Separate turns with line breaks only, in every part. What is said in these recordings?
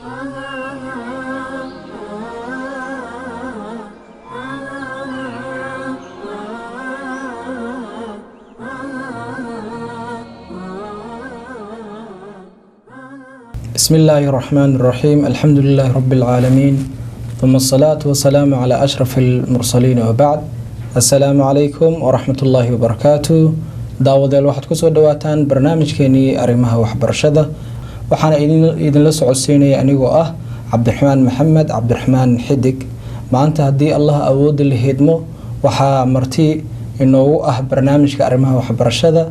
بسم الله الرحمن الرحيم، الحمد لله رب العالمين، ثم الصلاة والسلام على أشرف المرسلين، وبعد، السلام عليكم ورحمة الله وبركاته. Daawadayaal, waxaad kusoo dhawaataan barnaamijkeenii arrimaha waxbarashada. Waxaana idinla socodsiinaya anigoo ah Cabdiraxmaan Maxamed Cabdiraxmaan Xidig. Maanta, haddii Allah awoodda la idmo, waxaa marti inoogu ah barnaamijka arrimaha waxbarashada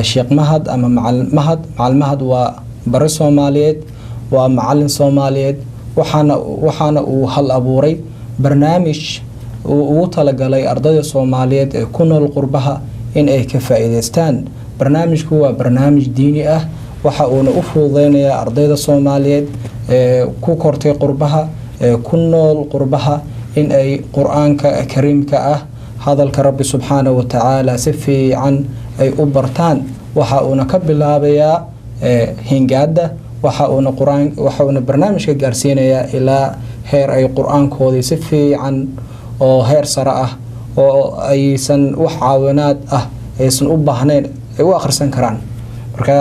Sheekh Mahad ama Macalin Mahad. Macalin Mahad waa bare Soomaaliyeed, waa macalin Soomaaliyeed, waxaana uu hal abuuray barnaamij uu ugu talagalay ardayda Soomaaliyeed ee ku nool qurbaha in ay ka faa-iideystaan. Barnaamijku waa barnaamij diini ah. Waxa uuna u fududeynayaa ardayda Soomaaliyeed ee ku kortay qurbaha, ee ku nool qurbaha, in ay Qur-aanka Kariimka ah, hadalka Rabbi subxaanahu watacaala, si fiican ay u bartaan. Waxa uuna ka bilaabayaa hingaada, waxa uuna qur-aan waxa uuna barnaamijka gaarsiinayaa ilaa heer ay qur-aankoodii si fiican oo heer sare ah oo aysan wax caawinaad ah aysan u baahnayn ay u akhrisan karaan. Marka,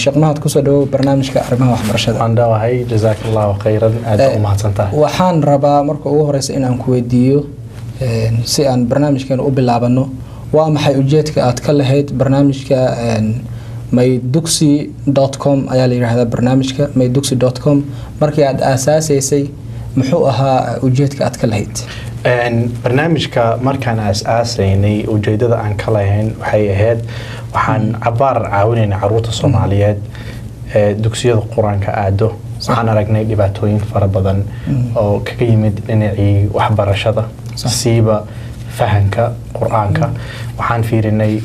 Sheekh Mahad, kusoo dhawow barnaamijka arrimaha waxbarashada.
Waan dhawahay, jazaak Allahu khayran, aad u mahadsantahay.
Waxaan rabaa marka ugu horeysa inaan ku weydiiyo, si aan barnaamijkeena u bilaabano, waa maxay ujeedka aad ka lahayd barnaamijka mydugsi.com ayaa la yidhaahdaa? Barnaamijka mydugsi.com markii aad aasaaseysay, muxuu ahaa ujeedka aad ka lahayd?
Barnaamijka markaan aas-aasaynay, ujeedada aan ka lahayn waxay ahayd, waxaan cabaar caawinaynay caruurta Soomaaliyeed ee dugsiyada Qur-aanka aado. Waxaan aragnay dhibaatooyin fara badan oo kaga yimid dhinacii waxbarashada, siiba fahanka Qur-aanka. Waxaan fiirinay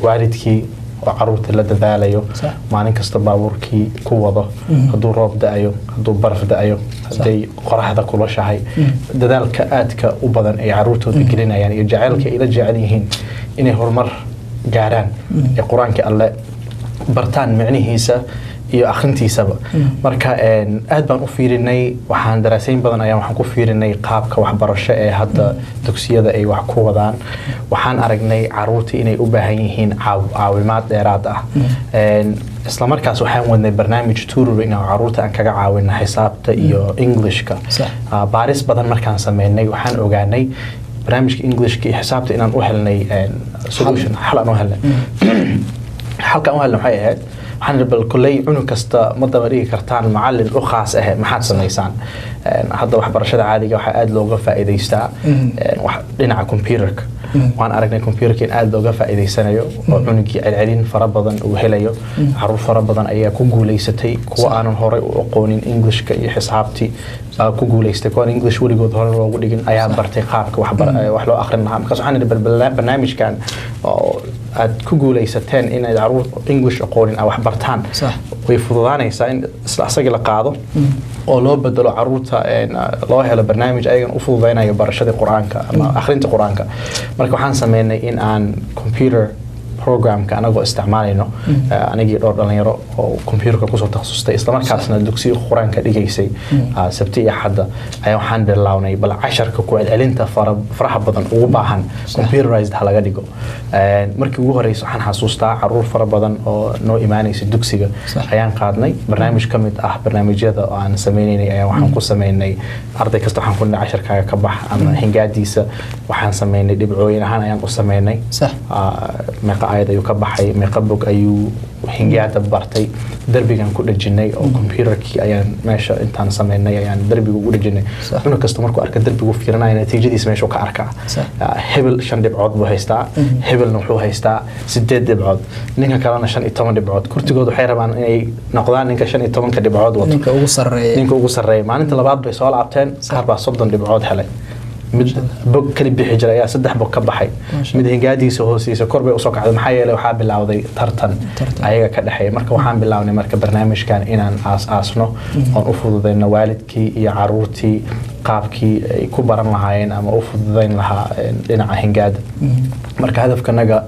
waalidkii oo caruurta la dadaalayo, maalin kasta baabuurkii ku wado, hadduu roob da-ayo, hadduu baraf da-ayo, hadday qoraxda kulashahay, dadaalka aadka u badan ay caruurtooda gelinayaan iyo jaceylka ay la jecel yihiin inay horumar gaaraan ee Qur-aanka Alle bartaan, micnihiisa iyo akhrintiisaba. Marka aad baan u fiirinay. Waxaan daraasayn badan ayaa waxaan ku fiirinay qaabka waxbarasho ee hadda dugsiyada ay wax ku wadaan. Waxaan aragnay caruurta inay u baahan yihiin caawimaad dheeraad ah. Isla markaas waxaan wadnay barnaamij tutoring oo caruurta aan kaga caawina xisaabta iyo Englishka. Baaris badan markaan sameynay, waxaan ogaanay barnaamijka Englishka iyo xisaabta inaan u helnay solution, xal aan u helnay. Xalkaan u helnay waxay ahayd, waxaan idhi, bal kolley cunug kasta ma daba dhigi kartaan macallin u khaas ah, maxaad samaysaan? Hadda waxbarashada caadiga waxaa aada looga faa'iidaystaa dhinaca computerka. Waan aragnay computerka in aada looga faa'iidaysanayo oo cunugii celcelin fara badan uu helayo. Caruur fara badan ayaa ku guulaysatay. Kuwa aanan horey u aqoonin Englishka iyo xisaabtii baa ku guulaystay. Kuwaan English weligood hore loogu dhigin ayaa bartay qaabka wax loo akhrin lahaa. Markaas waxaan idhi, bal barnaamijkan oo aad ku guulaysateen inaad caruur English aqoonin aad wax bartaan, way fududaanaysaa in isla asagii la qaado oo loo bedelo caruurta, loo helo barnaamij ayagan u fududaynayo barashadii Qur-aanka ama akhrinta Qur-aanka. Marka waxaan sameynay in aan computer programka anagoo isticmaalayno, anigii dhowr dhalinyaro oo computerka kusoo takhasustay, islamarkaasna dugsiga Qur-aanka dhigaysay Sabti iyo Axadda, ayaa waxaan bilownay bal casharka ku celcelinta faraha badan ugu baahan computerized ha laga dhigo. Markii ugu horreysay, waxaan xasuustaa caruur fara badan oo noo imaanaysa dugsiga ayaan qaadnay. Barnaamij ka mid ah barnaamijyada oo aan sameynaynay ayaa waxaan ku sameynay arday kasta waxaan ku nidhi, casharkaaga ka bax ama hingaadiisa. Waxaan sameynay dhibcooyin ahaan ayaan u sameynay. Meeqa aayad ayuu ka baxay, meeqa bog ayuu hingaada bartay, derbigaan ku dhejinay oo computerkii ayaan meesha intaan sameynay ayaan derbiga ugu dhejinay. Cunug kasta markuu arka derbigu fiirinaya, natiijadiisa meeshuu ka arkaa. Hebel shan dhibcood buu haystaa, hebelna wuxuu haystaa sideed dhibcood, ninka kalena 15 dhibcood. Kurtigood waxay rabaan inay noqdaan ninka 15-ka dhibcood wato.
Ninka ugu sarreeya.
Ninka ugu sarreeya. Maalinta labaad bay soo laabteen, qaar baa 30 dhibcood helay. Mid bog kali bixi jiray ayaa saddex bog ka baxay.
Maasha.
Mid hingaadiisa hoosiisa kor bay usoo kacday. Maxaa yeelay, waxaa bilowday tartan
Tartan.
ayaga ka dhexeeya. Marka waxaan bilownay marka barnaamijkan inaan aas-aasno oon u fududayno waalidkii iyo caruurtii qaabkii ay ku baran lahaayeen ama u fududayn lahaa dhinaca hingaada. Marka hadafkanaga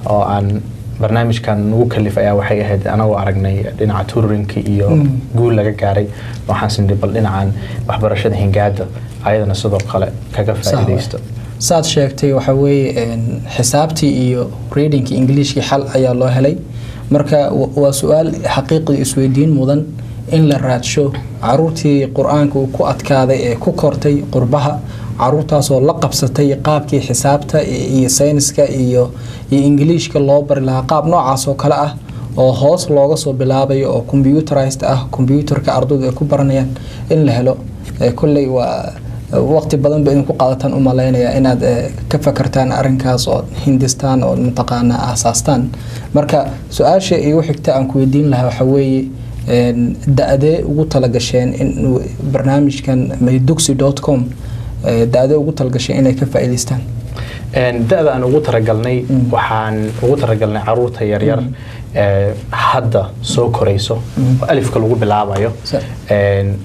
oo aan Barnaamijkan nagu kalif ayaa waxay ahayd anagoo aragnay dhinaca tutoringka iyo guul laga gaaray, waxaan sinay bal dhinacan waxbarashada hingaada ayadana sidoo kale kaga faa'iidaysto.
Saad sheegtay, waxa weeye xisaabtii iyo readingkii Ingiliishkii xal ayaa loo helay. Marka waa su-aal xaqiiqdii isweydiin mudan in la raadsho caruurtii Qur-aanka uu ku adkaaday ee ku kortay qurbaha, caruurtaasoo la qabsatay qaabkii xisaabta iyo sayniska iyo Ingiliishka loo bari lahaa, qaab noocaas oo kale ah oo hoos looga soo bilaabayo oo computerized ah, computerka ardaydu ay ku baranayaan in la helo. Kolley waa waqti badan ba idinku qaadataan u malaynaya inaad ka fakartaan arrinkaas oo hindistaan oo mataqaana aasaastaan. Marka su-aasha igu xigta aan ku weydiin lahaa waxa weeye, da-dee ugu talagasheen in barnaamijkan mydugsi.com, da-dee ugu talagasheen inay ka faa'iidaystaan?
Da-da aan ugu talagalnay, waxaan ugu talagalnay caruurta yaryar ee hadda soo korayso oo alifka lagu bilaabayo.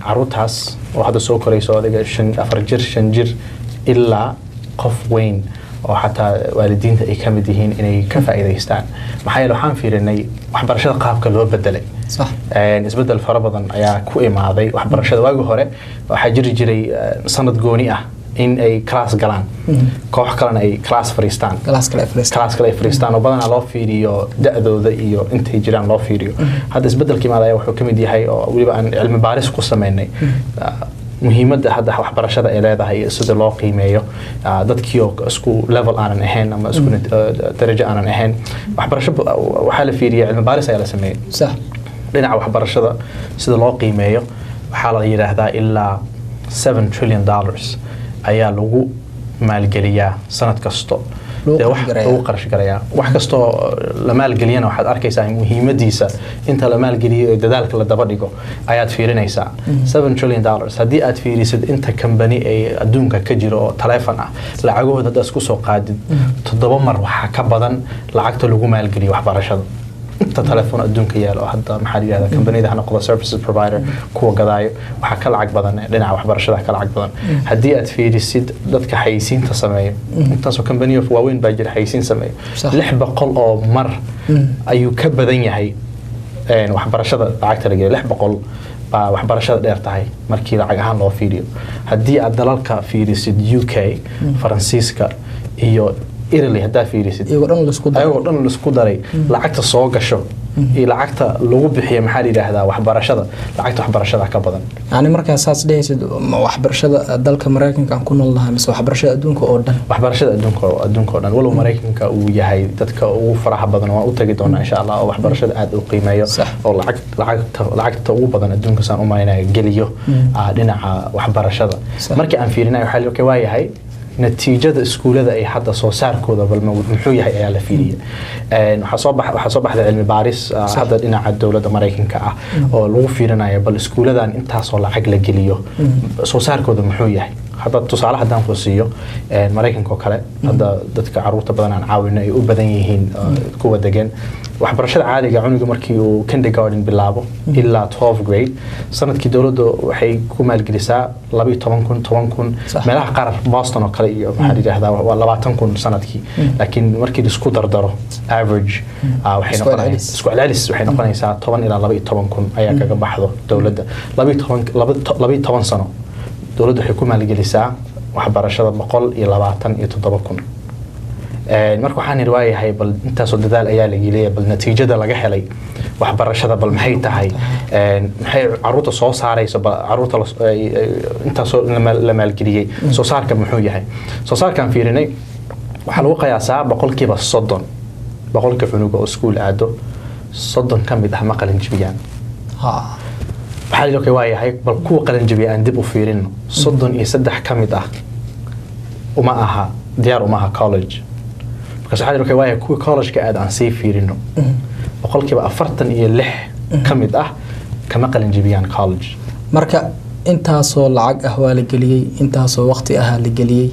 Caruurtaas oo hadda soo korayso, adiga 5, 4 jir, 5 jir ilaa qof weyn oo xataa waalidiinta ay ka mid yihiin inay ka faa'iidaystaan. Maxaa yeele waxaan fiirinay waxbarashada qaabka loo bedelay. Isbedel fara badan ayaa ku imaaday waxbarashada. Waagi hore waxaa jiri jiray sanad gooni ah in ay class galaan, koox kalena ay class fariistaan.
Class kale ay fadhiistaan.
Class kale ay fariistaan oo badanaa loo fiiriyo da-dooda iyo intay jiraan loo fiiriyo. Hadda isbedelka imaadaya wuxuu ka mid yahay oo weliba aan cilmi baaris ku sameynay muhiimadda hadda waxbarashada ay leedahay iyo sida loo qiimeeyo dadkii oo isku level aanan ahayn ama isku darajo aanan ahayn. Waxbarasho waxaa la fiiriyay, cilmi baaris ayaa la sameeyey dhinaca waxbarashada sida loo qiimeeyo. Waxaa la yidhaahdaa ilaa $7 trillion ayaa lagu maalgeliyaa sanad kasto.
Lagu
Dee wax
qarash gareeyaa.
Lagu qarash garayaa. Wax kastoo la maalgeliyana waxaad arkaysaa muhiimadiisa inta la maalgeliyo ee dadaalka la daba dhigo ayaad fiirinaysaa. $7 trillion haddii aad fiirisid, inta kambani ay adduunka ka jiro oo taleefon ah lacagahooda haddaad isku soo qaadid, 7 mar waxaa ka badan lacagta lagu maalgeliyo waxbarashada. Inta telefoon adduunka yaalo oo hadda, maxaa la yidhahdaa, kambaniyada ha noqdo services provider kuwa gadaayo, waxaa ka lacag badan dhinaca waxbarashada ka lacag badan. Haddii aad fiirisid dadka xayeysiinta sameeyo, intaasoo kambaniyo waaweyn baa jira xayeysiin sameeyo, 600 oo mar ayuu ka badan yahay waxbarashada lacagta la geliyo. 600 baa waxbarashada dheer tahay markii lacag ahaan loo fiiriyo. Haddii aad dalalka fiirisid, UK, Faransiiska iyo Italy haddaa fiirisid,
iyagoo dhan laisku daro,
ayagoo dhan laisku daray, lacagta soo gasho iyo lacagta lagu bixiyo, maxaa la yidhaahdaa, waxbarashada, lacagta waxbarashada ka badan.
Yani markaa saas dhehaysid, ma waxbarashada dalka Mareykanka aan ku nool nahay mise waxbarashada adduunka oo dhan?
Waxbarashada adduunka oo dhan, walow Maraykanka uu yahay dadka ugu faraha badan, waan u tagi doonaa insha Allah, oo waxbarashada aad u qiimeeyo oo lacagta ugu badan adduunka saan u malaynayo geliyo dhinaca waxbarashada. Markii aan fiirinayo waxaa la waa yahay natiijada iskuulada ay hadda soo saarkooda bal muxuu yahay ayaa la fiiriyay. Waxaa soo baxday cilmi baaris hadda dhinaca dowladda Maraykanka ah oo lagu fiirinayo bal iskuuladan intaasoo lacag la geliyo soo saarkooda muxuu yahay. Hadda tusaale haddaan ku siiyo, Maraykanka oo kale hadda dadka caruurta badan aan caawino ay u badan yihiin kuwa degan, waxbarashada caadiga cunuga markii uu kindergarten bilaabo ilaa 12 grade sanadkii dowladdu waxay ku maalgelisaa 12,000, 10,000. Meelaha qaar, Boston oo kale iyo maxaa la yidhahdaa, waa 20,000 sanadkii. Laakiin markii laisku dardaro average waxay
Isku celcelis.
Isku celcelis waxay noqonaysaa 10 ilaa 12 kun ayaa kaga baxdo dowladda. 12 sano dowladdu waxay ku maalgelisaa waxbarashada 127,000. Marka waxaan idhi waayahay, bal intaasoo dadaal ayaa la geliyay, bal natiijada laga helay waxbarashada bal maxay tahay? Maxay caruurta soo saarayso? Bal caruurta intaasoo la maalgeliyey soo saarka muxuu yahay? Soo saarkaan fiirinay, waxaa lagu qiyaasaa 30%, boqolka cunuga oo iskuul aado 30 ka mid ah ma qalin jibiyaan. Waxaa la yidhi, okay, waayahay, bal kuwa qalin jabiya aan dib u fiirino. 33 ka mid ah uma aha diyaar, uma aha college. Markaas waxaa la yidhi, okay, waayahay, kuwa college-ka aad aan sii fiirino, 46% ka mid ah kama qalin jabiyaan college.
Marka intaasoo lacag ah waa la geliyey, intaasoo waqti ah la geliyey,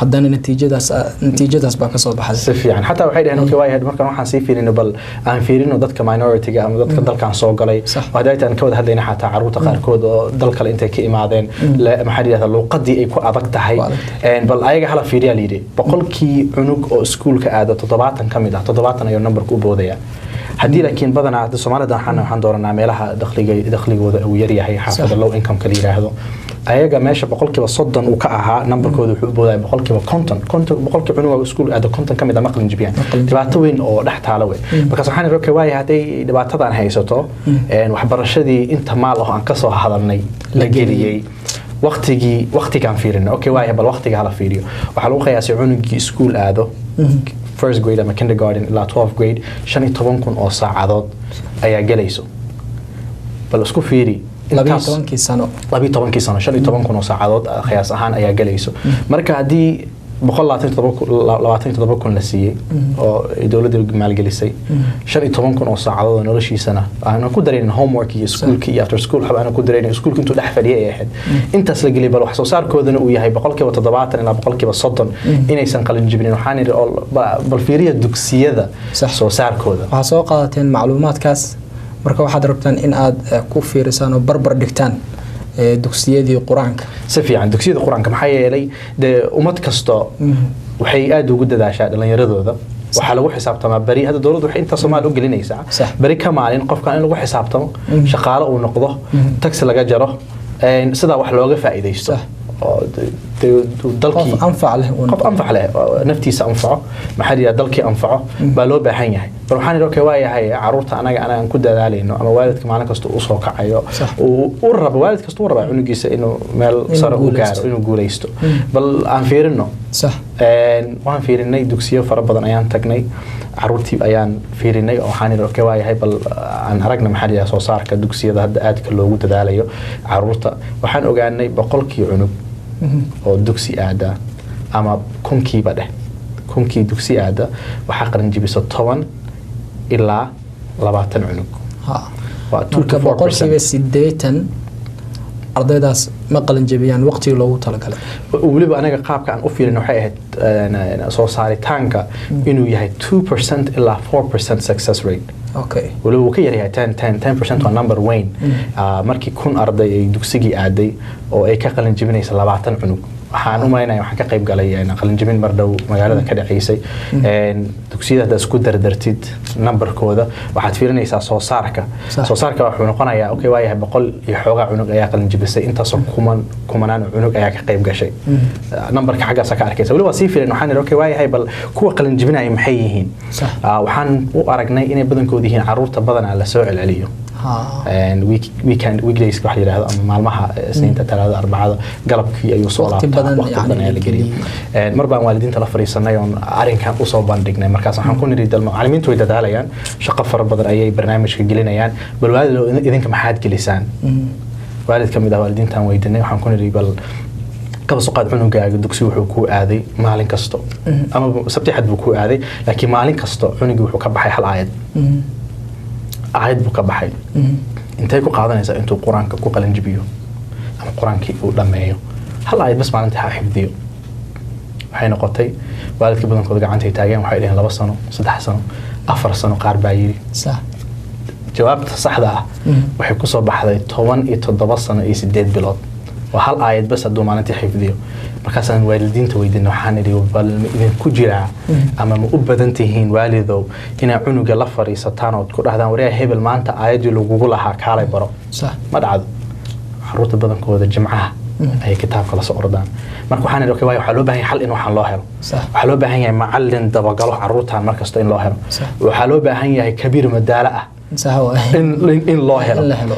Haddana natiijadaas baa kasoo baxday.
Si fiican. Xataa waxay dhaheen, okay, waayahay, markaan waxaan sii fiirino, bal aan fiirino dadka minority-ga ama dadka dalkan soo galay. Hadda aan ka wada hadlayna xataa caruurta qaarkood oo dal kale intay ka imaadeen, maxaa la yidhahdaa, luuqadii ay ku adag tahay.
Ku adag tahay.
Bal ayaga hala fiiriyaa la yidhi. 100kii cunug oo iskuulka aado, 70 ka mid ah, 70 ayuu numberka u boodaya. Haddii laakiin badanaa hadda Soomaalida waxaan dooranaa meelaha dakhligooda uu yaryahay, xaafada low income-ka la yidhaahdo. Ayaga meesha 30% uu ka ahaa numberkooda, wuxuu u boodaya 50%. 50 100kii cunug oo iskuul aado, 50 ka mid ah ma qalin jibiyaan.
Ma qalin jibiyaan.
Dhibaato weyn oo dhex taala wey. Markaas waxaan idhi, okay, waaya, hadday dhibaatadan haysato, waxbarashadii inta maal oo aan kasoo hadalnay la
La geliyey.
geliyey, waqtigaan fiirino, okay, waaya, bal waqtiga hala fiiriyo. Waxaa lagu qiyaasay cunugii iskuul aado first grade ama kindergarten ilaa 12 grade, 15,000 oo saacadood ayaa gelayso. Bal isku fiiri
labiyo
intaas
tobankii sano.
12kii sano, 15,000 oo saacadood qiyaas ahaan ayaa gelayso. Marka haddii 127,000 la siiyey oo ay dowladda maalgelisay, 15,000 oo saacadood oo noloshiisana aanan ku daraynin homework iyo iskuulka iyo after school waxba aanan ku daraynin, iskuulka intuu dhex fadhiyay ay ahayd intaas la geliyay, bal wax soo saarkoodana uu yahay 70% ilaa 30% inaysan qalin jibinin. Waxaan idhi oo bal fiiriya dugsiyada soo saarkooda.
Waxaad soo qaadateen macluumaadkaas. Marka waxaad rabtaan in aad ku fiirisaan oo barbar dhigtaan dugsiyadii Qur-aanka.
Si fiican, dugsiyada Qur-aanka. Maxaa yeelay dee ummad kasto waxay aada ugu dadaashaa dhallinyaradooda. Waxaa lagu xisaabtamaa beri. Hadda dowladdu waxay inta Soomaaliya u gelinaysaa beri ka maalin qofkan in lagu xisaabtamo, shaqaale uu noqdo, tax laga jaro, sidaa wax looga faa'iidaysto oo dalkii
Qof anfac leh uu
qof
noqdo.
Anfac leh oo naftiisa anfaco, maxaa la yidhahdaa, dalkii anfaco baa loo baahan yahay. Bal waxaan idhi, okay, waa yahay, caruurta anaga aan ku dadaalayno ama waalidka maalin kasta uu soo kacayo, uu u rabo, waalid kasta uu rabaa cunugiisa inuu meel
Inuu
sare u
guuleysto.
gaaro, inuu guuleysto. Bal aan fiirino. Waan fiirinay, dugsiyo fara badan ayaan tagnay, caruurtii ayaan fiirinay oo waxaan idhi, okay, waa yahay, bal aan aragna, maxaa la yidhahdaa, soo saarka dugsiyada hadda aadka loogu dadaalayo caruurta. Waxaan ogaanay 100kii cunug oo dugsi aada, ama 1000kiiba dheh, 1000kii dugsi aada, waxaa qalin jibisa 10 ilaa 20 cunug. Waa 2
Marka
to 4%.
80% ardaydaas ma qalin jebiyaan waqtigii loogu talagalay.
Weliba anaga qaabka aan u fiirin waxay ahayd soo saaritaanka inuu yahay 2% ilaa 4% success rate. Weliba wuu ka yaryahay 10 10 10% waa number weyn. Markii 1000 arday ay dugsigii aaday oo ay ka qalin jebinaysa 20 cunug, waxaan u malaynaya, waxaan ka qayb galay qalin jebin mar dhow magaalada ka dhaceysay. Dugsiyada haddaad isku dardartid numberkooda, waxaad fiirinaysaa soo saarka. Soo saarka wuxuu noqonayaa, okay, waa yahay, 100 iyo xoogaa cunug ayaa qalin jebisay, intaasoo kumanaan oo cunug ayaa ka qayb gashay. Numberka xaggaasa ka arkaysa. Weliba waa sii fiirin, waxaan idhi, okay, waa yahay, bal kuwa qalin jebinaya maxay yihiin? Waxaan u aragnay inay badankoodu yihiin caruurta badanaa lasoo celceliyo. Weekend, weekdays waxa la yidhaahdo, ama maalmaha Isniinta, Talaadada, Arbacada galabkii ayuu soo
Waqti
laabtaa.
badan
Waqti
yacni
badan ayaa la
la
geliyay.
geliyay.
Mar baan waalidiinta la fadhiisanay oon arrinkan usoo bandhignay. Markaas waxaan ku nidhi, macallimiintu way dadaalayaan, shaqo fara badan ayay barnaamijka gelinayaan, bal waalid idinka maxaad gelisaan? Waalid ka mid ah waalidiintaan weydiinay, waxaan ku nidhi, bal kaba soo qaad cunugaaga dugsi wuxuu kuu aaday maalin kasto, ama Sabti Xad buu kuu aaday, laakiin maalin kasto cunugii wuxuu ka baxay hal aayad. Aayad buu ka baxay. Intay ku qaadanaysaa intuu Qur-aanka ku qalin jibiyo ama Qur-aankii uu dhammeeyo? Hal aayad bas maalintii ha xifdiyo. Waxay noqotay waalidka badankooda gacantay taageen. Waxay dhaheen 2 sano, 3 sano, 4 sano qaar baa yidhi. Jawaabta saxda ah waxay kusoo baxday 17 sano iyo 8 bilood, waa hal aayad bas hadduu maalintii xifdiyo. Markaasaan waalidiinta weydiinay, waxaan idhi, bal ma idinku jiraa ama ma u badan tihiin waalidow inaa cunuga la fadhiisataan ood ku dhahdaan, waryaa hebel, maanta aayaddii lagugu lahaa kaalay baro? Ma dhacdo. Caruurta badankooda Jimcaha ayay kitaabka la soo ordaan. Marka waxaan idhi, okay, waayo, waxaa loo baahan yahay xal in waxaan loo helo. Waxaa loo baahan yahay macallin dabagalo caruurtan markasta in loo helo. Waxaa loo baahan yahay kabiir madaalo ah
Sax waay.
in loo helo.
In la helo.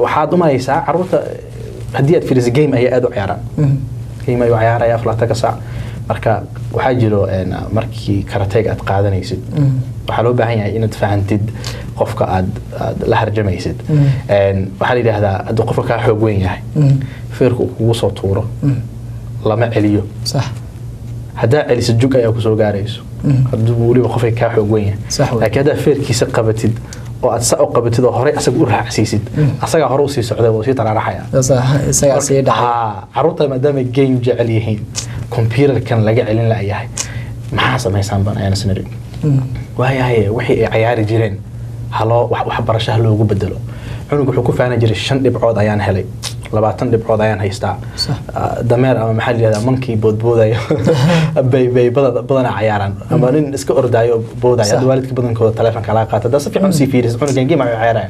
Waxaad u malaysaa caruurta haddii aad fiiriso, game ayay aad u ciyaaraan. Game ayuu ciyaaraya 24 saac. Marka waxaa jiro markii karateega aad qaadanaysid, waxaa loo baahan yahay inaad fahantid qofka aad la harjamaysid. Waxaa la yidhaahdaa hadduu qofka kaa xoog weyn yahay, feerka uu kugu soo tuuro lama celiyo. Haddaa celisid, jug ayaa kusoo gaarayso, hadduu weliba qofka kaa xoog weyn yahay.
Sax waay.
Laakiin haddaa feerkiisa qabatid Oo aad saa u qabatid oo horey asaga u raacsiisid, asagaa hore usii socday, wuu sii taraaraxaya.
Isagaa sii dhacay.
Haa, carruurta maadaama game jecel yihiin, computerkan laga celin la'yahay, maxaa samaysaan baan ayaan isniri. Waayahay, wixii ay cayaari jireen haloo waxbarasho ha loogu bedelo. Cunug wuxuu ku faani jiray, 5 dhibcood ayaan helay, 20 dhibcood ayaan haystaa. Dameer ama maxaa la yihahdaa, monkey boodboodayo bay badanaa cayaaraan, ama nin iska ordaayo oo boodaya. Hadda waalidka badankooda taleefonka laga qaata, haddaa si fiican usii fiiriso, cunugan game ayuu cayaaraya.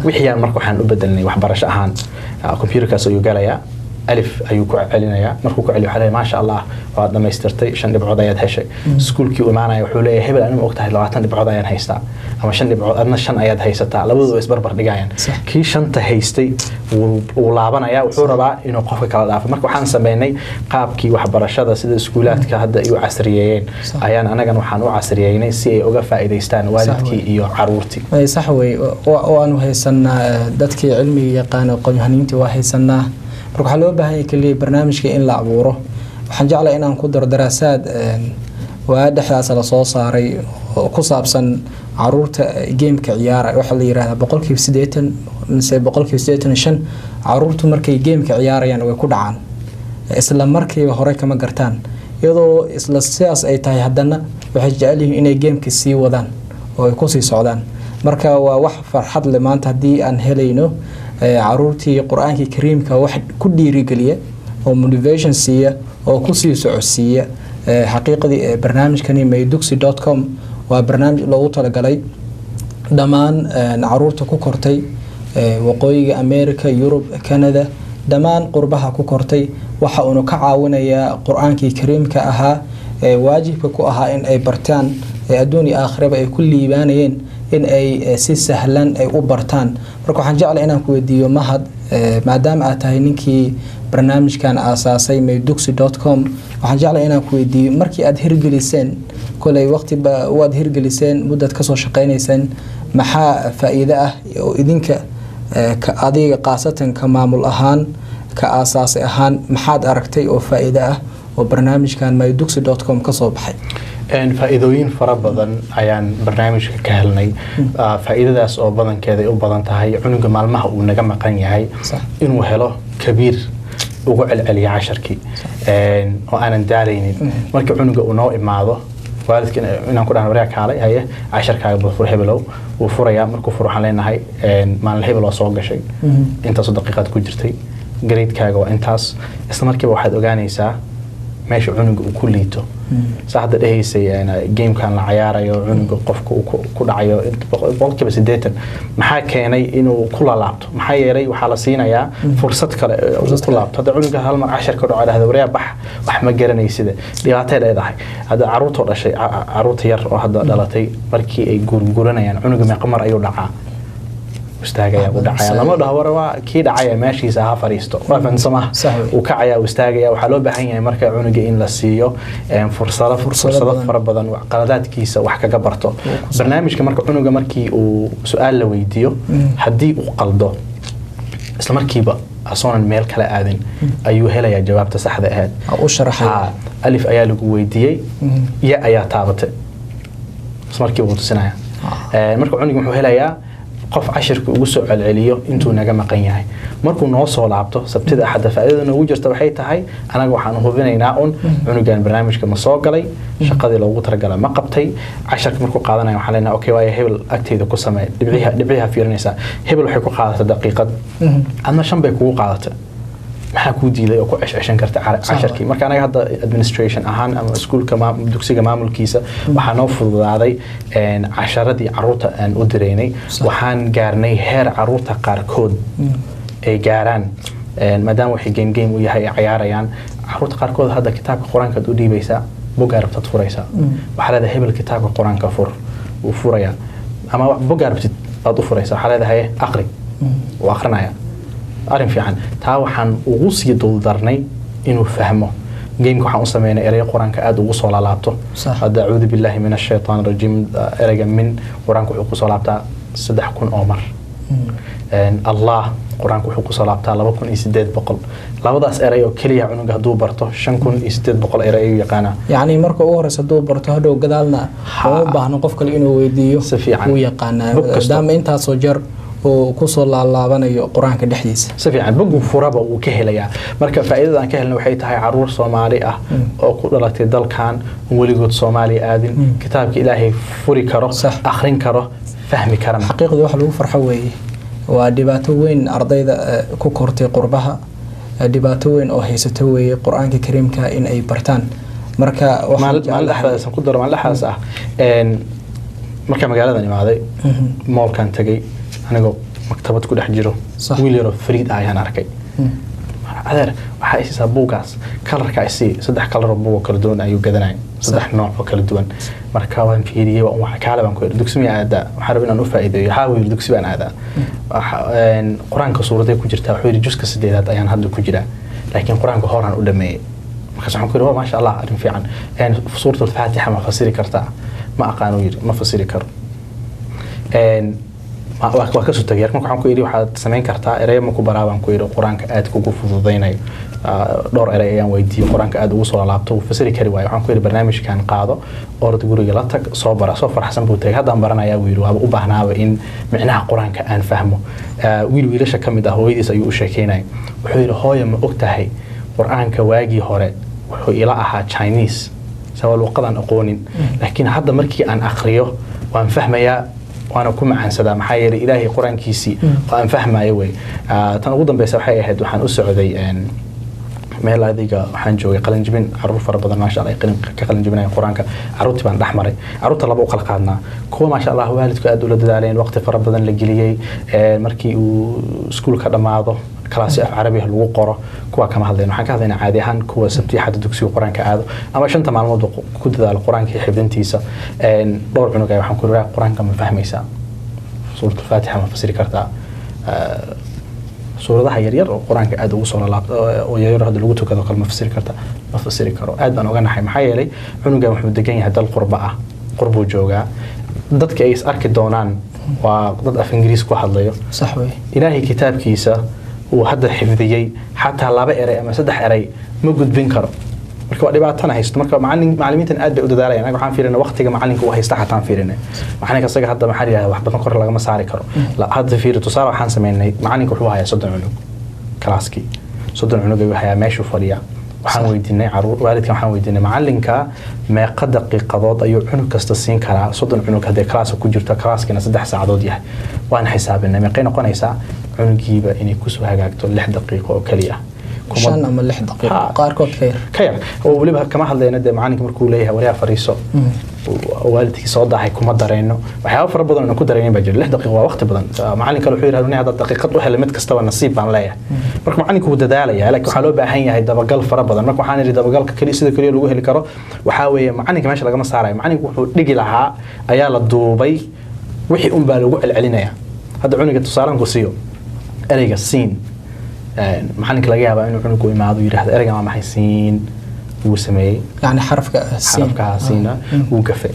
Wixii aan marka waxaan u bedelnay waxbarasho ahaan. Computerkaas ayuu galayaa, alif ayuu ku celinayaa. Markuu ku celiyo, waxaa leeyahay, "Maasha Allah, waad dhamaystirtay, 5 dhibcood ayaad heshay." Iskuulkii u imaanaya, wuxuu leeyahay, "Hebel, anima ogtahay 20 dhibcood ayaan haystaa ama 5 dhibcood, adna 5 ayaad haysataa." Labadooda way isbarbar dhigayaan. Kii 5-ta haystay wuu laabanaya, wuxuu rabaa inuu qofka kala dhaafo. Marka waxaan sameynay qaabkii waxbarashada, sida iskuulaadka hadda ay u casriyeeyeen ayaan anagan waxaan u casriyeynay si ay uga faa'iidaystaan waalidkii iyo caruurtii.
Sax wey. Waanu haysanaa dadkii cilmiga yaqaana, aqoon-yahaniintii waa haysanaa. Marka waxaa loo baahan yahay keliya barnaamijka in la abuuro. Waxaan jeclay inaan ku daro daraasaad waa dhexdaas la soo saaray oo ku saabsan caruurta gameka ciyaara. Waxaa la yirahdaa 80% mise 85% caruurtu markay gameka ciyaarayaan way ku dhacaan, isla markiiba hore kama gartaan. Iyadoo isla sidaas ay tahay, haddana waxay jecel yihiin inay gameka sii wadaan oo ay kusii socdaan. Marka waa wax farxad leh maanta haddii aan helayno caruurtii Qur-aankii Kariimka wax ku dhiirigeliya oo motivation siiya oo kusii socodsiiya. Xaqiiqdii barnaamijkani maydugsi.com waa barnaamij loogu talagalay dhammaan caruurta ku kortay waqooyiga America, Yurub, Canada, dhammaan qurbaha ku kortay. Waxa uunu ka caawinayaa Qur-aankii Kariimka ahaa ee waajibka ku ahaa in ay bartaan, adduun iyo aakhiraba ay ku liibaanayeen, in ay si sahlan ay u bartaan. Marka waxaan jeclay inaan ku weydiiyo, Mahad, maadaama aad tahay ninkii barnaamijkan aasaasay maydugsi.com, waxaan jeclay inaan ku weydiiyo, markii aad hirgeliseen, koley waqtiba waad hirgeliseen, muddaad kasoo shaqeynayseen, maxaa faa-iide ah oo idinka adiga khaasatan ka maamul ahaan, ka aasaasay ahaan, maxaad aragtay oo faa-iide ah oo barnaamijkan maydugsi.com kasoo baxay?
Faa-iidooyin fara badan ayaan barnaamijka ka helnay. Faa-iidadaas oo badankeeda ay u badan tahay cunuga maalmaha uu naga maqan yahay inuu helo kabiir ugu celceliya casharkii oo aanan daalaynin. Marka cunuga uu noo imaado, waalidka inaan ku dhahno, "Waryaa, kaalay, haye, casharkaaga bal fur, hebelow." Wuu furayaa. Markuu furo, waxaan leenahay, "Maalin hebel waa soo gashay, intaasoo daqiiqaad ku jirtay, gradekaaga waa intaas." Isla markiiba waxaad ogaanaysaa meesha cunuga uu ku liito. Saa hadda dhehaysay, gamekan la cayaarayo, cunuga qofka uu ku dhacayo 80%, maxaa keenay inuu ku lalaabto? Maxaa yeelay waxaa la siinayaa fursad kale uu ku laabto. Hadda cunuga hal mar casharka dhaco, dhahda, "Waryaa, bax, wax ma garanaysida," dhibaatay leedahay. Hadda caruurtoo dhashay, caruurta yar oo hadda dhalatay, markii ay gurguranayaan, cunuga meeqa mar ayuu dhacaa, istaagaya, u dhacaya? Lama dhaho, "War, waa kii dhacaya, meeshiisa ha fariisto." Waa fahansamaha? Uu kacaya, uu istaagaya. Waxaa loo baahan yahay marka cunuga in la siiyo fursado fara badan qaladaadkiisa wax kaga barto. Barnaamijka marka cunuga markii uu su-aal la weydiiyo, haddii uu qaldo, isla markiiba asoonan meel kale aadin ayuu helayaa jawaabta saxda ahayd.
U sharaxay.
Alif ayaa lagu weydiiyey, ya ayaa taabatay, isla markiiba wuu tusinaya. Marka cunuga wuxuu helayaa qof cashirka ugu soo celceliyo intuu naga maqan yahay. Markuu noo soo laabto Sabtida, Axadda, faa'iidada noogu jirta waxay tahay, anaga waxaan hubinaynaa un cunugan barnaamijka ma soo galay, shaqadii loogu talagalay ma qabtay. Casharka markuu qaadanaya, waxaan leenahay, "Okay, waayo, hebel agteyda ku samee." Dhibciha, dhibciha fiirinaysaa. Hebel waxay ku qaadatay daqiiqad, adna 5 bay kugu qaadatay. Maxaa kuu diiday oo ku ceshceshan karta casharkii? Marka anaga hadda administration ahaan ama iskuulka, dugsiga maamulkiisa, waxaa noo fududaaday casharadii caruurta aan u diraynay. Waxaan gaarnay heer caruurta qaarkood ay gaaraan, maadaama waxay game game u yahay, ay cayaarayaan. Caruurta qaarkood hadda kitaabka Qur-aanka aad u dhiibaysaa, boggaa rabtaad furaysaa, waxaa leedahay, "Hebel, kitaabka Qur-aanka fur." Wuu furayaa. Ama boggaa rabtid baad u furaysaa, waxaa leedahay, "Aqri." Wuu aqrinaya. Arrin fiican taa. Waxaan ugu sii duldarnay inuu fahmo gameka, waxaan u sameynay erayo Qur-aanka aada ugu soo laalaabto. Hadda "acuudu billahi min ashaytaan rajiim", ereyga "min" Qur-aanka wuxuu kusoo laabtaa 3000 oo mar. Allah. Qur-aanku wuxuu kusoo laabtaa 2800. Labadaas eray oo keliya cunuga hadduu barto, 5800 eray ayuu yaqaanaa.
Yacni marka ugu horeysa hadduu barto, hadhow gadaalna uma baahno qof kale inuu weydiiyo.
Si fiican.
Wuu yaqaanaa.
Bog kasto.
Maadaama intaasoo jeer uu kusoo laalaabanayo qur-aanka dhexdiisa.
Si fiican, bogu furaba wuu ka helayaa. Marka faa'iidada aan ka helna waxay tahay caruur Soomaali ah oo ku dhalatay dalkan, weligood Soomaaliya aadin, kitaabka Ilaahay furi karo, akhrin karo, fahmi karana.
Xaqiiqdii wax lagu farxo weeye. Waa dhibaato weyn ardayda ku kortay qurbaha, dhibaato weyn oo haysato weeye qur-aanka kariimka in ay bartaan. Marka waxaan
maalin
jeclahay-
dhexdaas aan ku daro, maalin dhexdaas ah markaan magaaladan imaaday, mallkan tagay, anigoo maktabad ku dhex jiro, wiil yaroo fariid ah ayaan arkay. Adeer, waxaa isiisaa buugaas colorka isii. Saddex coloroo buug oo kala duwan ayuu gadanaya, saddex nooc oo kala duwan. Marka waan fiiriyey, waan wax kaale baan ku yidhi, "Dugsi miyaa aadaa?" Waxaan rabay inaan u faa'iideeyo. "Haa," wuu yidhi, "dugsi baan aadaa." "Qur-aanka suuraday ku jirtaa?" Wuxuu yidhi, "Juska sideedaad ayaan hadda ku jiraa, laakiin qur-aanka horaan u dhameeyey." Markaas waxaan ku yidhi, "Oh, maasha Allah, arrin fiican. Suurat alfaatixa ma fasiri kartaa?" "Ma aqaan," uu yidhi, "ma fasiri karo." Waa kasoo tagay. Marka waxaan ku yidhi, "Waxaad samayn kartaa, ereyo ma ku baraa?" baan ku yidhi, "qur-aanka aad kugu fududaynayo." Dhowr erey ayaan weydiiyey qur-aanka aad ugu soo laabto, wuu fasiri kari waayo. Waxaan ku yidhi, "Barnaamijkan qaado, orod guriga la tag, soo bara." Soo faraxsan buu tagay. "Haddaan baranayaa," buu yidhi, "waaba u baahnaaba in micnaha qur-aanka aan fahmo." Wiil wiilasha ka mid ah hooyadiis ayuu u sheekeynaya. Wuxuu yidhi, "Hooyo, ma og tahay qur-aanka waagii hore wuxuu ila ahaa Chinese, sabab luqadan aqoonin, laakiin hadda markii aan akhriyo waan fahmayaa, waana ku macaansadaa, maxaa yeelay Ilaahay qur-aankiisii oo aan fahmayo wey." Tan ugu dambeysa waxay ahayd, waxaan u socday meel, adiga waxaan joogay qalinjibin, caruur fara badan, maasha Allah, ay ka qalinjibinayaan qur-aanka. Caruurtii baan dhex maray. Caruurta laba u kala qaadnaa: kuwa, maasha Allah, waalidku aad ula dadaaleen, waqti fara badan la geliyey, markii uu iskuulka dhammaado kalaasyo af carabi ah lagu qoro, kuwa kama hadlayno. Waxaan ka hadlaynaa caadi ahaan kuwa sabti, xadda dugsiga qur-aanka aado ama shanta maalmood ku dadaalo qur-aanka iyo xifdintiisa. Dhowr cunug ayaa waxaan ku yidhi, "Qur-aanka ma fahmaysaa? Suurat alfaatixa ma fasiri kartaa? Suuradaha yaryar oo qur-aanka aad ugu soo lalaabto oo yaryar hadda lagu tukado kale ma fasiri karta?" "Ma fasiri karo." Aad baan uga naxay, maxaa yeelay cunugan wuxuu degan yahay dal qurba ah, qurbuu joogaa, dadka ay is arki doonaan waa dad af Ingiriis ku hadlayo.
Sax wey.
Ilaahay kitaabkiisa uu hadda xifdiyey xataa laba erey ama saddex erey ma gudbin karo. Marka waa dhibaatana haysto. Marka macallimiintan aad bay u dadaalayaan. Anaga waxaan fiirinay waqtiga macalinka uu haysta, xataan fiirinay macalinka isaga hadda, maxaa la yidhahdaa, wax badan kor lagama saari karo. Hadda fiiri, tusaale waxaan sameynay, macalinka wuxuu hayaa 30 cunug kalaaskii, 30 cunug ayuu hayaa, meeshuu fadhiyaa. Waxaan weydiinay caruur, waalidkan waxaan weydiinay, macalinka meeqa daqiiqadood ayuu cunug kasta siin karaa, 30 cunug haddii kalaaska ku jirto, kalaaskina 3 saacadood yahay? Waan xisaabinay. Meeqay noqonaysaa cunugiiba inay kusoo hagaagto? 6 daqiiqo oo keliya.
5 ama 6 daqiiqo, qaarkood ka yar.
Ka yar. Oo weliba kama hadlayna dee macalinka markuu leeyahay, "Waryaa, fariiso," waalidkii soo daahay kuma dareyno. Waxyaabo fara badan oo ku dareynin baa jira. 6 daqiiqo waa waqti badan. Macalin kale wuxuu yidhahda, "Hadda daqiiqad u helay mid kastaba nasiib baan leeyahay." Marka macalinku wuu dadaalaya, laakiin waxaa loo baahan yahay dabagal fara badan. Marka waxaan idhi, dabagalka keliya, sida keliya lagu heli karo waxaa weeye, macalinka meesha lagama saarayo. Macalinku wuxuu dhigi lahaa ayaa la duubay, wixii un baa lagu celcelinaya. Hadda cunuga tusaalaan ku siiyo, ereyga siin, macalinka laga yaabaa inuu cunugu imaado, yidhaahdo, "Ereygan waa maxay?" Siin wuu sameeyey.
Yani xarafka siin.
Xarafka siina wuu gafay,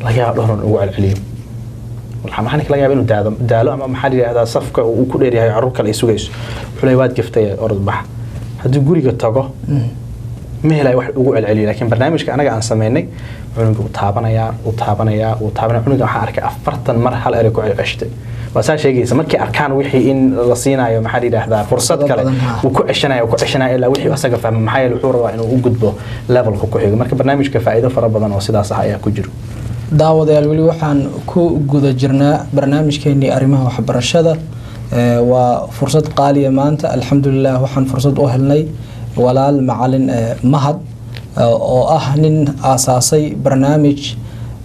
laga yaaba dhowr ugu celceliyo. Waxaa macalinka laga yaaba inuu daado daalo, ama maxaa la yidhahdaa, safka uu ku dheeryahay, carruur kale ay sugayso. Wuxuu leeyahay, "Waad gaftay, orod bax." Haddii guriga tago, ma helayo wax ugu celceliyo. Laakiin barnaamijka anaga aan sameynay, cunuga wuu taabanayaa, wuu taabanayaa, wuu taabanaya. Cunuga waxaan arkay 40 mar hal erey ku celceshtay. Waa saa sheegaysa, markay arkaan wixii in la siinayo, maxaa la yidhaahdaa, fursad kale, wuu ku ceshanaya, wuu ku ceshanaya ilaa wixii asaga fahma, maxaa yeele wuxuu rabaa inuu u gudbo levelka ku xigo. Marka barnaamijka faa'iido fara badan oo sidaas ah ayaa ku jiro.
Daawadayaal, weli waxaan ku guda jirnaa barnaamijkeenii arrimaha waxbarashada. Waa fursad qaaliya maanta, alxamdulilah, waxaan fursad u helnay walaal macalin Mahad oo ah nin aasaasay barnaamij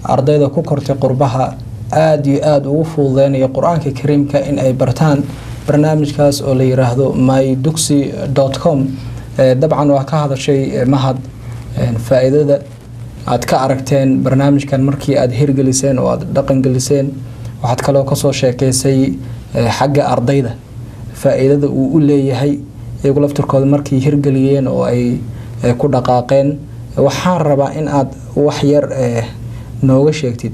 ardayda ku kortay qurbaha aada iyo aada ugu fududeynaya qur-aanka kariimka in ay bartaan, barnaamijkaas oo la yiraahdo mydugsi.com. Dabcan waa ka hadashay Mahad faa-iidada aad ka aragteen barnaamijkan markii aada hirgeliseen oo aada dhaqangeliseen. Waxaad kaloo kasoo sheekeysay xagga ardayda faa-iidada uu u leeyahay iyagu laftirkooda markay hirgeliyeen oo ay ku dhaqaaqeen. Waxaan rabaa in aad wax yar nooga sheegtid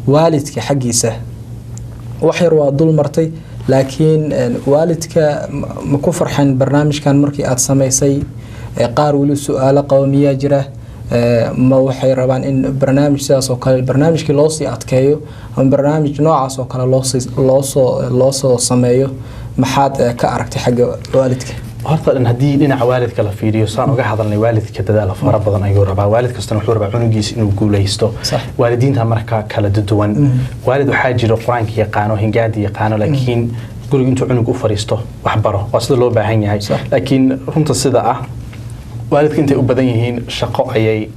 waalidka xaggiisa. Wax yar waa dul martay. Laakiin waalidka ma ku farxeen barnaamijkan markii aada samaysay? Qaar weli su-aalo qaba miyaa jira? Ma waxay rabaan in barnaamij sidaas oo kale, barnaamijkii loosii adkeeyo ama barnaamij noocaas oo kale loosoo sameeyo? Maxaad ka aragtay xagga waalidka?
Horta dhan haddii dhinaca waalidka la fiiriyo, saan uga hadalnay, waalidka dadaal fara badan ayuu rabaa. Waalid kastana wuxuu rabaa cunugiisa inuu guuleysto. Waalidiinta marka kala duwan. Waalid waxaa jiro Qur-aanka yaqaano, hingaada yaqaano, laakiin guriga intuu cunug u fariisto wax baro, waa sida loo baahan yahay. Laakiin runta sida ah, waalidka intay u badan yihiin shaqo ayay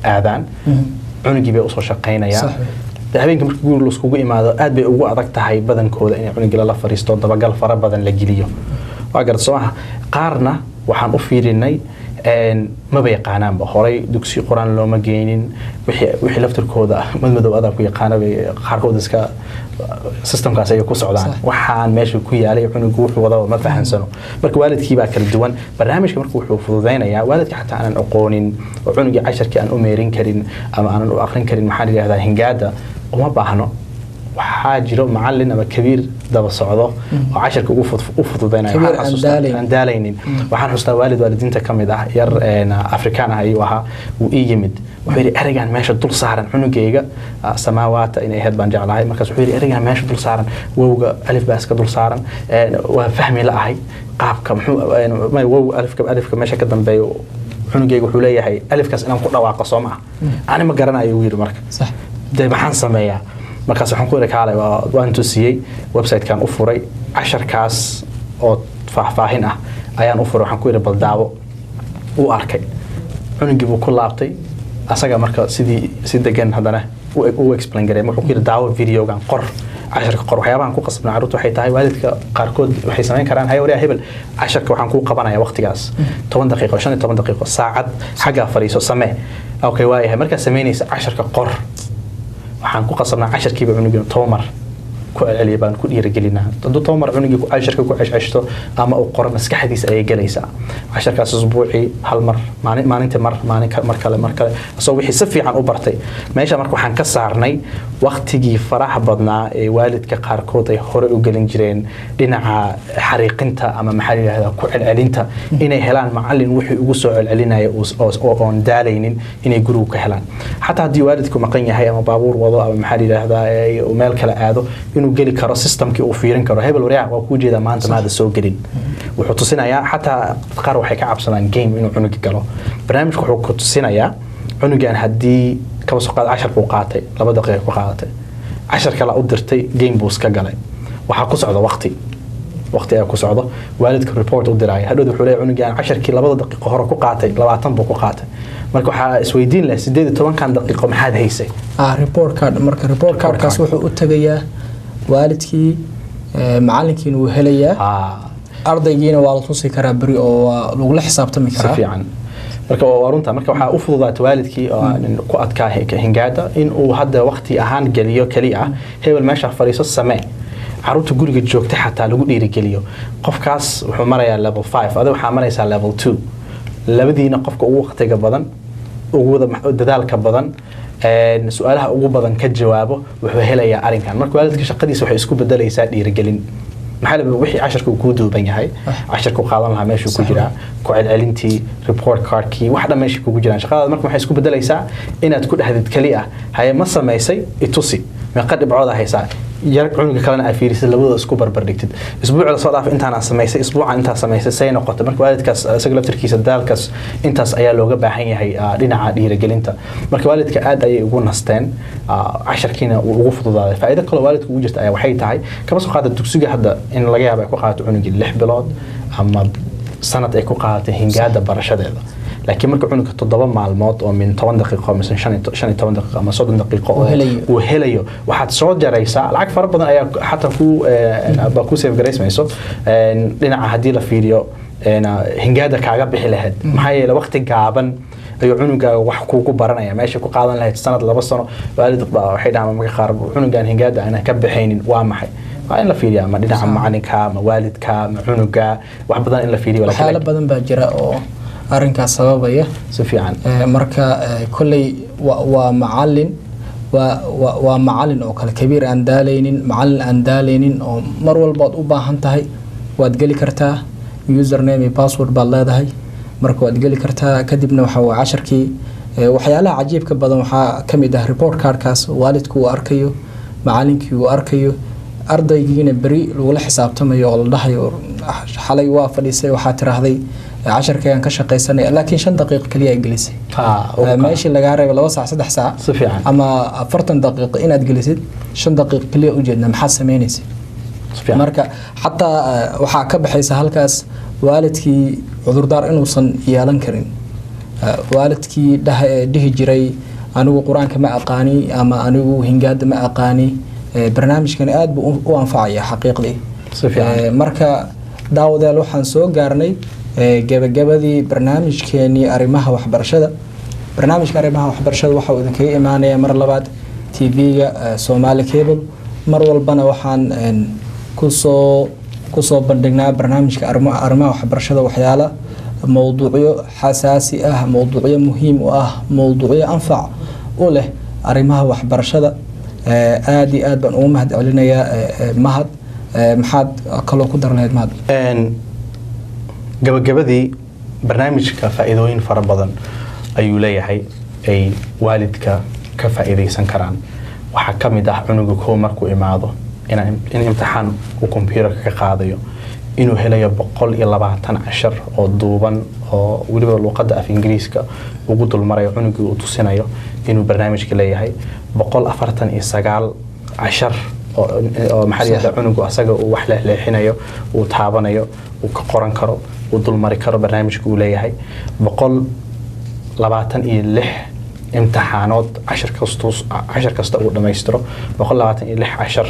aadaan, cunugii bay usoo shaqaynayaan. Habeenka marka guriga laiskugu imaado, aad bay ugu adag tahay badankooda inay cunugii lala fariisto, dabagal fara badan la geliyo. Waa garad, soo maha? Qaarna waxaan u fiirinay maba yaqaanaanba, horay dugsi Qur-aan looma geynin. Wixii laftirkooda madmadow adaa ku yaqaana bay qaarkood iska systemkaas ayay ku socdaan. Waxaan meesha ku yaalay cunugu wuxuu wadaba ma fahansano. Marka waalidkii baa kala duwan. Barnaamijka marka wuxuu fududaynayaa waalidka xataa aanan aqoonin oo cunugii casharkii aan u meerin karin ama aanan u aqrin karin, maxaa la yidhahdaa, hingaada uma baahno. Waxaa jiro macalin ama kabiir daba socdo oo casharka ugu u fududaynaya. Aan daalaynin. Waxaan xustaa waalid waalidiinta ka mid ah, yar Afrikaan ah ayuu ahaa. Wuu ii yimid, wuxuu yidhi: "Ereygan meesha dul saaran cunugayga samaawaata inay ahayd baan jeclahay." Markaas wuxuu yidhi: "Ereygan meesha dul saaran, wowga alif baa iska dul saaran, waa fahmi la ahay qaabka muxuu wow alifka meesha ka dambeeyo. Cunugayga wuxuu leeyahay alifkaas inaan ku dhawaaqo soo ma ah, ani ma garanayo," uu yidhi. "Marka dee maxaan sameeyaa?" Markaas waxaan ku iri: "Kaalay." Waan tusiyey, website-kan u furay, casharkaas oo faahfaahin ah ayaan u furay. Waxaan ku iri: "Bal daawo." Uu arkay, cunugii buu ku laabtay asaga. Marka sidii si degan haddana u explain garay. Wuxuu ku yidhi: "Daawo videogan, qor casharka, qor." Waxyaabahan ku qasabna carruurta waxay tahay, waalidka qaarkood waxay samayn karaan: "Hay waryaa hebel, casharka waxaan kuu qabanaya waqtigaas, 10 daqiiqo, 15 daqiiqo, saacad, xaggaa fadhiiso, samee." "Okay, waayahay." Markaad samaynaysa casharka qor. Waxaan ku qasabnaa casharkiiba cunugii 10 mar ku celceliya baan ku dhiirigelinaa. Hadduu 10 mar cunugii casharka ku ceshceshto ama uu qoro, maskaxdiisa ayay gelaysaa casharkaas. Usbuucii hal mar, maalin, maalintii mar, maalin mar kale, mar kale, asagoo wixii si fiican u bartay. Meesha marka waxaan ka saarnay waqtigii faraha badnaa ee waalidka qaarkood ay hore u gelin jireen dhinaca xariiqinta ama, maxaa la yidhahdaa, ku celcelinta, inay helaan macalin wixii ugu soo celcelinaya oo oon daalaynin inay gurigu ka helaan. Xataa haddii waalidku maqan yahay ama baabuur wado ama, maxaa la yidhahdaa, uu meel kale aado, inuu geli karo systemkii, uu fiirin karo: "Hebel, waryaa, waa kuu jeedaa, maanta maada soo gelin." Wuxuu tusinayaa. Xataa qaar waxay ka cabsadaan game inuu cunuga galo. Barnaamijku wuxuu ku tusinayaa cunugan haddii kaba soo qaad cashar buu qaatay, 2 daqiiqa ku qaadatay, cashar kale u dirtay, game buu iska galay. Waxaa ku socda waqti ayaa ku socdo. Waalidka report u diraya hadhowd wuxuu leeyahay: "Cunugan casharkii 2da daqiiqo hore ku qaatay, 20 buu ku qaatay." Marka waxaa isweydiin leh: 18-kan daqiiqo maxaad haysay?
Report card. Marka report cardkaas wuxuu u tagayaa waalidkii, macalinkiina wuu helayaa, ardaygiina waa la tusi karaa beri oo waa lagula xisaabtami karaa.
Si fiican. Marka waa runta. Marka waxaa u fududaatay waalidkii oo ku adkaa hingaada in uu hadda waqti ahaan geliyo keliya ah: "Hebel, meesha fadhiiso, samee." Caruurta guriga joogta xataa lagu dhiirigeliyo. Qofkaas wuxuu marayaa level 5, adiga waxaa maraysaa level 2. Labadiina qofka ugu waqtiga badan, ugu dadaalka badan, su-aalaha ugu badan ka jawaabo, wuxuu helayaa arrinkan. Marka waalidka shaqadiisa waxay isku bedelaysaa dhiirigelin. Maxaa la wixii casharka uu kuu duuban yahay, casharku qaadan lahaa meeshuu ku jiraa, ku celcelintii, report cardkii, wax dhan meeshii kugu jiraan. Shaqadaada marka waxay isku bedelaysaa inaad ku dhahdid keli ah: "Haye, ma samaysay? Itusi, meeqa dhibcooda haysaa?" Yar cunuga kalena aad fiirisid, labadooda isku barbar dhigtid: "Isbuuci lasoo dhaafay intaanaa samaysay, isbuucan intaa samaysay, say noqotay?" Marka waalidkaas isaga laftirkiisa daalkaas intaas ayaa looga baahan yahay, dhinaca dhiirigelinta. Marka waalidka aad ayay ugu nasteen, casharkiina uu ugu fududaaday. Faa'iido kaloo waalidka ugu jirta ayaa waxay tahay, kama soo qaada dugsiga hadda in laga yaabo ay ku qaadato cunugii 6 bilood ama sanad ay ku qaadatay hingaada barashadeeda. Laakiin marka cunuga 7 maalmood oo min 10 daqiiqo mise 15 daqiiqo ama 30 daqiiqo
uu helayo.
Uu helayo, waxaad soo jaraysaa lacag fara badan ayaa xataa ku baa ku save garaysmayso dhinaca haddii la fiiriyo hingaada kaaga bixi lahayd. Maxaa yeele waqti gaaban ayuu cunugaaga wax kuugu baranaya meesha ku qaadan lahayd sanad, 2 sano. Waalid baa waxay dhahaan marka qaar: "Cunugan hingaada aanan ka bixaynin waa maxay?" Waa in la fiiriya ama dhinaca macalinka ama waalidka ama cunuga, wax badan in la fiiriyo.
Waxyaalo badan baa jira oo arrinkaas sababaya.
Si fiican.
Marka kolley waa macalin. Waa macalin oo kale, kabiir aan daaleynin, macalin aan daaleynin, oo mar walbaad u baahan tahay waad geli kartaa. Username iyo password baad leedahay, marka waad geli kartaa. Kadibna waxa waa casharkii. Waxyaalaha cajiibka badan waxaa ka mid ah report cardkaas waalidku uu arkayo, macalinkii uu arkayo, ardaygiina beri lagula xisaabtamayo oo la dhahayo: "Xalay waa fadhiisay, waxaa tiraahday casharkaygaan ka shaqaysanaya, laakiin 5 daqiiqo kaliya ay gelisay." Meeshii lagaa reebay 2 saac, 3 saac
Si fiican.
ama 40 daqiiqo inaad gelisid, 5 daqiiqo kaliya ujeedna, maxaad samaynaysa?
Si fiican.
Marka xataa waxaa ka baxaysa halkaas waalidkii cudurdaar inuusan yeelan karin. Waalidkii dhihi jiray "Anigu qur-aanka ma aqaani" ama "Anigu hingaada ma aqaani", barnaamijkan aad buu u anfacaya xaqiiqdii.
Si fiican.
Marka daawadayaal, waxaan soo gaarnay gebagabadii barnaamijkeenii arrimaha waxbarashada. Barnaamijka arrimaha waxbarashada waxa uu idinkaga imaanaya mar labaad TV-ga Somali Cable. Mar walbana waxaan kusoo bandhignaa barnaamijka arrimaha waxbarashada waxyaala mowduucyo xasaasi ah, mowduucyo muhiim u ah, mowduucyo anfac u leh arrimaha waxbarashada. Aad iyo aad baan ugu mahad celinayaa. Mahad, maxaad kaloo ku dar lahayd, Mahad?
Gabagabadii barnaamijka, faa'iidooyin fara badan ayuu leeyahay ay waalidka ka faa'iidaysan karaan. Waxaa ka mid ah cunuga koo markuu imaado in imtixaan uu computerka ka qaadayo, inuu helayo 120 cashar oo duuban, oo weliba luuqadda af Ingiriiska ugu dulmarayo cunugii, uu tusinayo inuu barnaamijka leeyahay 149 cashar oo maxaa la yidhahdaa, cunugu asaga uu wax leexleexinayo, uu taabanayo, uu ka qoran karo, uu dulmari karo. Barnaamijka uu leeyahay 126 imtixaanood, cashar kasta uu dhammaystiro 126 cashar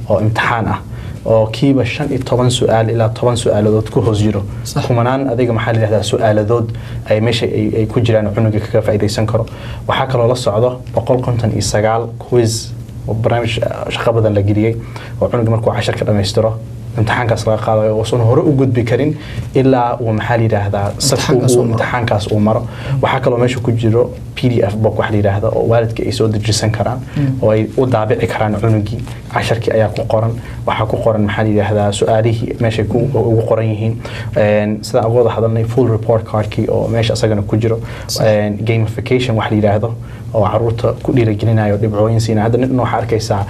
oo imtixaan ah, oo kiiba 15 su-aal ilaa 10 su-aaladood ku hoos jiro. Kumanaan adiga maxaa la yidhahdaa su-aaladood ay meesha ay ku jiraan, cunuga kaga faa'iidaysan karo. Waxaa kaloo la socdo 159 quiz, oo barnaamij shaqo badan la geliyey, oo cunuga markuu casharka dhammaystiro imtixaankaas laga qaadayo, uusan hore u gudbi karin ilaa uu maxaa la yidhaahdaa
Imtixaankaas uu maro.
Imtixaankaas uu maro. Waxaa kaloo meesha ku jiro PDF book wax la yidhaahdo, oo waalidka ay soo dejisan karaan oo ay u daabici karaan cunugii. Casharkii ayaa ku qoran, waxaa ku qoran maxaa la yidhaahdaa su-aalihii meeshay ku ugu qoran yihiin. Sidaan uga wada hadalnay, full report cardkii oo meesha isagana ku jiro. Gamification wax la yidhaahdo oo caruurta ku dhiirigelinayo, dhibcooyin siina. Hadda nin waxaa arkaysaa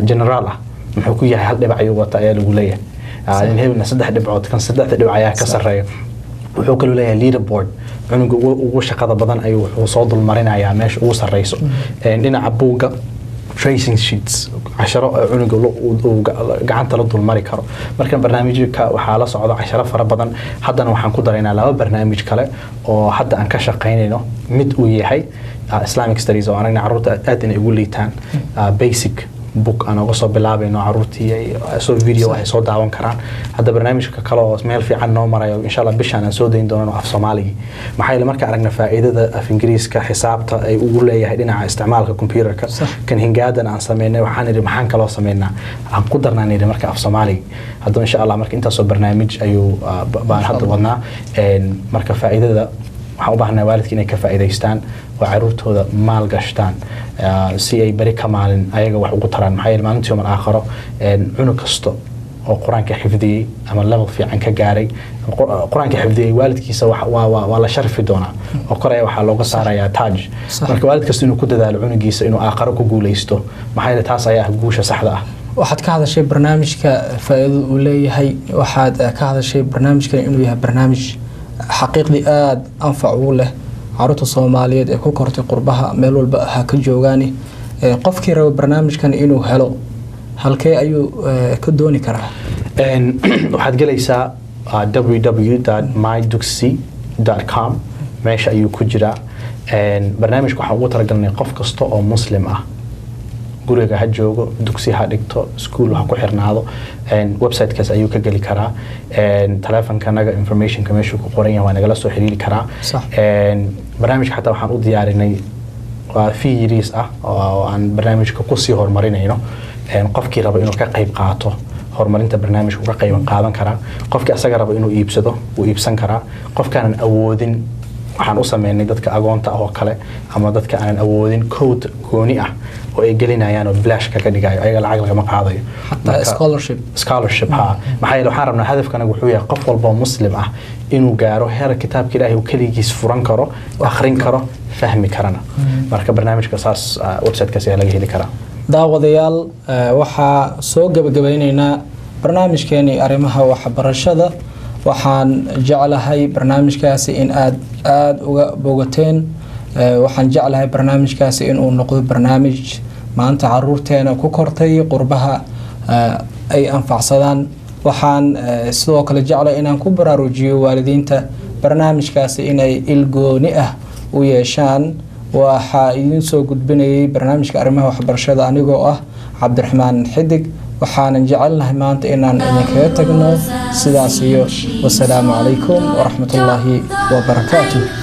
general ah, muxuu ku yahay, hal dhibac ayuu wata ayaa lagu leeyahay. Nin hebelna saddex dhibcood, kan saddexda dhibc ayaa ka sarreeya. Wuxuu kaloo leeyahay leaderboard, cunuga ugu shaqada badan ayuu wuxuu soo dulmarinayaa meesha ugu sarreyso. Dhinaca buugga, tracing sheets, casharo oo cunuga uu gacanta la dulmari karo. Marka barnaamijka waxaa la socda casharo fara badan. Haddana waxaan ku daraynaa laba barnaamij kale oo hadda aan ka shaqaynayno. Mid uu yahay Islamic studies, oo anagna caruurta aad inay ugu liitaan, basic book aan uga soo bilaabayno, caruurtii ay soo video ay soo daawan karaan. Hadda barnaamijka kale oo meel fiican noo marayo, insha Allah bishaan aan soo dayn doono, af Soomaaligii. Maxaa yeelay marka aragna faa'iidada af Ingiriiska xisaabta ay ugu leeyahay dhinaca isticmaalka computerka, kan hingaadan aan sameynay, waxaan idhi maxaan kaloo sameynaa, aan ku darnaan idhi marka af Soomaaliga. Hadda insha Allah marka intaasoo barnaamij ayuu baan hadda wadnaa. Marka faa'iidada waxaan u baahnaa waalidka inay ka faa'iidaystaan oo caruurtooda maal gashtaan, si ay beri ka maalin ayaga wax ugu taraan. Maxaa yeelay maalintii yawmal aakhiro, cunug kasta oo qur-aanka xifdiyey ama level fiican ka gaaray ama qur-aanka xifdiyey, waalidkiisa waa la sharfi doonaa oo koraya waxaa looga saarayaa taaj. Marka waalid kasta inuu ku dadaalo cunugiisa inuu aakharo ku guuleysto, maxaa yeelay taas ayaa ah guusha saxda ah.
Waxaad ka hadashay barnaamijka faa'iidada uu leeyahay. Waxaad ka hadashay barnaamijkan inuu yahay barnaamij xaqiiqdii aada anfac ugu leh caruurta Soomaaliyeed ee ku kortay qurbaha, meel walba ha ka joogaani. Qofkii raba barnaamijkan inuu helo, halkee ayuu ka dooni karaa?
Waxaad gelaysaa www.mydugsi.com, meesha ayuu ku jiraa. Barnaamijka waxaan ugu talagalnay qof kasta oo Muslim ah, guriga ha joogo, dugsi ha dhigto, iskuul ha ku xirnaado, websitekaas ayuu ka geli karaa. Taleefonkanaga informationka meeshuu ku qoran yahay waa nagala soo xiriiri karaa. Barnaamijka xataa waxaan u diyaarinay waa fee yariis ah oo aan barnaamijka kusii horumarinayno. Qofkii raba inuu ka qayb qaato horumarinta barnaamijka ka qayb qaadan karaa. Qofkii asaga raba inuu iibsado wuu iibsan karaa. Qofkaanan awoodin Waxaan u sameynay dadka agoonta ah oo kale ama dadka aanan awoodin code gooni ah oo ay gelinayaan oo bilaash kaga dhigayo, ayaga lacag lagama qaadayo.
Xataa scholarship.
Scholarship, ha. Maxaa yeele, waxaan rabnaa, hadafkanaga wuxuu yahay qof walba oo Muslim ah inuu gaaro heer kitaabka Ilaahay uu keligiis furan karo, akhrin karo, fahmi karana. Marka barnaamijka saas websitekaas ayaa laga heli karaa.
Daawadayaal, waxaa soo gebagabayneynaa barnaamijkeenii arrimaha waxbarashada. Waxaan jeclahay barnaamijkaasi in aad aada uga bogateen. Waxaan jeclahay barnaamijkaasi inuu noqdo barnaamij maanta caruurteena ku kortay qurbaha ay anfacsadaan. Waxaan sidoo kale jeclahay inaan ku baraarujiyo waalidiinta barnaamijkaasi inay ilgooni ah u yeeshaan. Waxaa idiin soo gudbinayay barnaamijka arrimaha waxbarashada anigoo ah Cabdiraxmaan Xidig. Waxaanan jecelnahay maanta inaan idinkaga tagno sidaas iyo wasalaamu calaykum waraxmatullaahi wabarakaatuh.